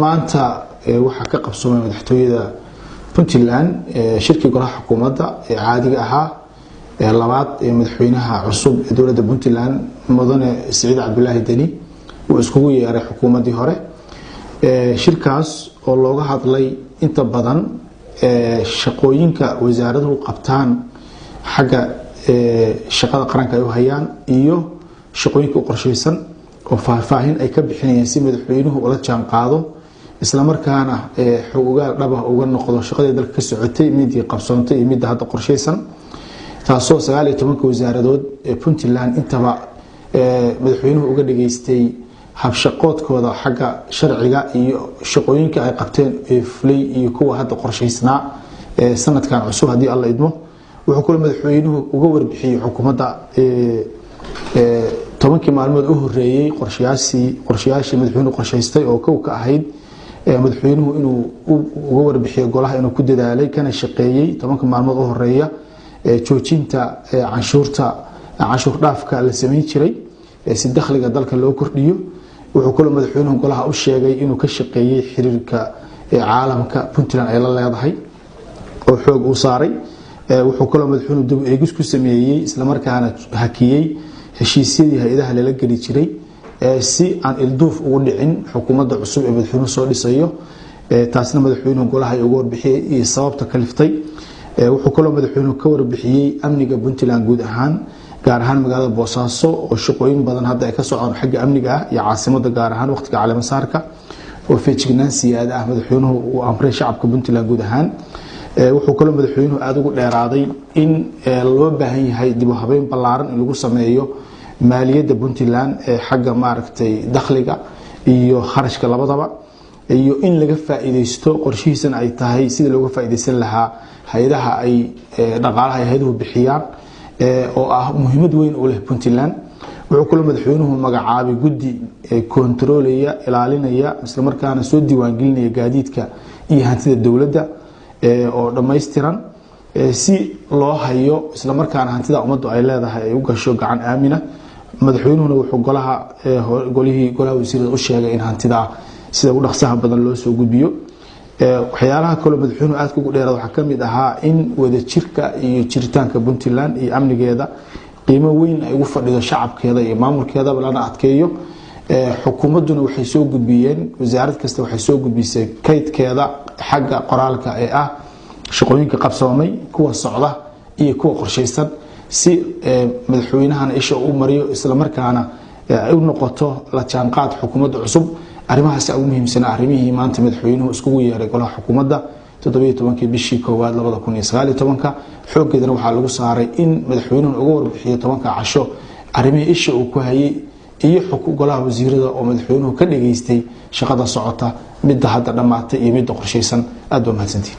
Maanta waxaa ka qabsoomay madaxtooyada Puntland shirkii golaha xukuumadda ee caadiga ahaa ee labaad ee madaxweynaha cusub ee dowladda Puntland, Mudane Siciid Cabdulaahi Deni, uu iskugu yeeray xukuumaddii hore. Shirkaas oo looga hadlay inta badan shaqooyinka wasaaraduhu qabtaan xagga shaqada qaranka ay u hayaan iyo shaqooyinka u qorshaysan, oo faahfaahin ay ka bixinayeen si madaxweynuhu ula jaan qaado, islamarkaana xog ogaal dhaba uga noqdo shaqadii dalka ka socotay, midii qabsoontay iyo midda hadda qorshaysan, taasoo 19-ka wasaaradood ee Puntland intaba madaxweynuhu uga dhageystay habshaqoodkooda xagga sharciga iyo shaqooyinka ay qabteen ee fulay iyo kuwa hadda qorshaysnaa sanadkan cusub, haddii Alla idmo. Wuxuu kaloo madaxweynuhu uga warbixiyey xukuumadda 10-kii maalmood u horeeyey qorshayaashii madaxweynuhu qorshaystay, oo kow ka ahayd madaxweynuhu inuu uga warbixiyo golaha inuu ku dadaalay kana shaqeeyey 10-ka maalmood u horeeya joojinta canshuurta, canshuur dhaafka la samayn jiray, si dakhliga dalka loo kordhiyo. Wuxuu kaloo madaxweynuhu golaha u sheegay inuu ka shaqeeyey xiriirka caalamka Puntland ay la leedahay oo xoog uu saaray. Wuxuu kaloo madaxweynuhu dib eegis ku sameeyey, islamarkaana hakiyey heshiisyadii hay-adaha lala geli jiray, si aan ilduuf ugu dhicin xukuumadda cusub ee madaxweynuhu soo dhisayo. Taasna madaxweynuhu golaha uga warbixiyey iyo sababta kaliftay. Wuxuu kaloo madaxweynuhu ka warbixiyey amniga Puntland guud ahaan, gaar ahaan magaalada Boosaaso oo shaqooyin badan hadda ay ka socdaan xagga amniga ah, iyo caasimada gaar ahaan waqtiga caleemasaarka oo feejignaan siyaada ah madaxweynuhu uu amray shacabka Puntland guud ahaan. Wuxuu kaloo madaxweynuhu aada ugu dheeraaday in loo baahan yahay dib u habeyn ballaaran in lagu sameeyo maaliyadda Puntland ee xagga maaragtay dakhliga iyo kharashka labadaba, iyo in laga faa'iideysto, qorshihiisana ay tahay sidii looga faa'iideysan lahaa hay-adaha ay dhaqaalaha ay hay-aduhu bixiyaan, oo ah muhiimad weyn u leh Puntland. Wuxuu kaloo madaxweynuhu magacaabay guddi kontaroolaya, ilaalinaya, islamarkaana soo diiwaangelinaya gaadiidka iyo hantida dowladda oo dhammaystiran, si loo hayo, islamarkaana hantida ummaddu ay leedahay ay u gasho gacan aamina. Madaxweynuhuna wuxuu golaha golihii golaha wasiirada u sheegay in hantidaa sida ugu dhaqsaha badan loo soo gudbiyo. Waxyaalaha kaloo madaxweynuhu aadka ugu dheeraad waxaa kamid ahaa in wadajirka iyo jiritaanka Puntland iyo amnigeeda qiimo weyn ay ugu fadhido shacabkeeda iyo maamulkeedaba, lana adkeeyo. Xukuumadduna waxay soo gudbiyeen, wasaarad kasta waxay soo gudbisay kaydkeeda xagga qoraalka ee ah shaqooyinka qabsoomay, kuwa socda iyo kuwa qorshaysan, si madaxweynahana isha u mariyo, islamarkaana ay u noqoto la jaanqaad xukuumadda cusub. Arrimahaasi ugu muhiimsanaa arrimihii maanta madaxweynuhu iskugu yeeray golaha xukuumadda 17-kii bishii koowaad 2019-ka. Xooggeedana waxaa lagu saaray in madaxweynuhu uga warbixiyo 10-ka casho arrimihii isha uu ku hayay iyo golaha wasiirada oo madaxweynuhu ka dhageystay shaqada socota, midda hadda dhammaatay iyo midda qorshaysan. Aad baa mahadsantihin.